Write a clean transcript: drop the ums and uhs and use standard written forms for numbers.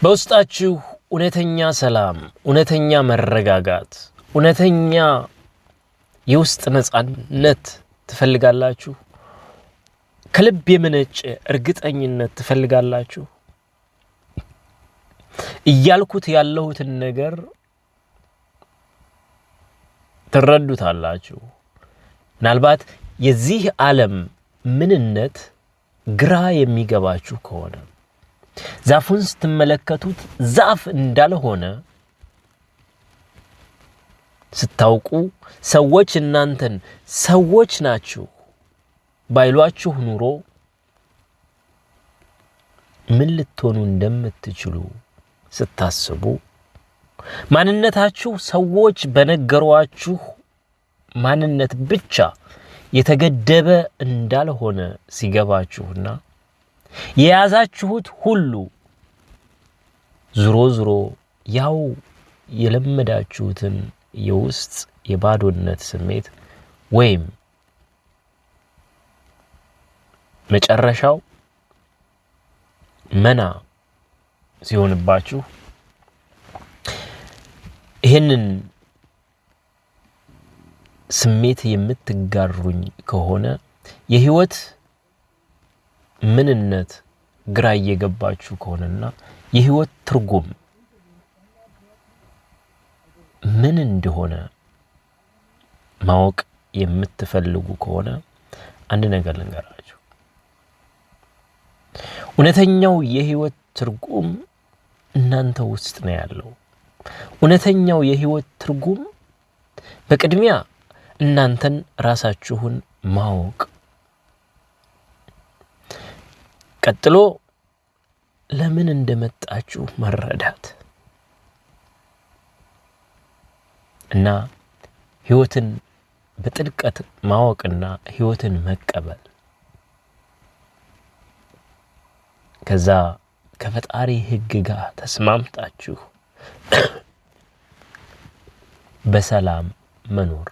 በውስጣችሁ እውነተኛ ሰላም፣ እውነተኛ መረጋጋት፣ እውነተኛ የውስጥ ነፃነት ትፈልጋላችሁ? ከልብ የመነጨ እርግጠኝነት ትፈልጋላችሁ? እያልኩት ያለሁትን ነገር ትረዱታላችሁ። ምናልባት የዚህ ዓለም ምንነት ግራ የሚገባችሁ ከሆነ፣ ዛፉን ስትመለከቱት ዛፍ እንዳልሆነ ስታውቁ፣ ሰዎች እናንተን ሰዎች ናችሁ ባይሏችሁ ኑሮ ምን ልትሆኑ እንደምትችሉ ስታስቡ፣ ማንነታችሁ ሰዎች በነገሯችሁ ማንነት ብቻ የተገደበ እንዳልሆነ ሲገባችሁና የያዛችሁት ሁሉ ዞሮ ዞሮ ያው የለመዳችሁትን የውስጥ የባዶነት ስሜት ወይም መጨረሻው መና ሲሆንባችሁ፣ ይህንን ስሜት የምትጋሩኝ ከሆነ፣ የህይወት ምንነት ግራ እየገባችሁ ከሆነና የህይወት ትርጉም ምን እንደሆነ ማወቅ የምትፈልጉ ከሆነ አንድ ነገር ልንገራችሁ። እውነተኛው የህይወት ትርጉም እናንተ ውስጥ ነው ያለው። እውነተኛው የህይወት ትርጉም በቅድሚያ እናንተን ራሳችሁን ማወቅ፣ ቀጥሎ ለምን እንደመጣችሁ መረዳት እና ህይወትን በጥልቀት ማወቅና ህይወትን መቀበል፣ ከዛ ከፈጣሪ ህግ ጋር ተስማምታችሁ በሰላም መኖር።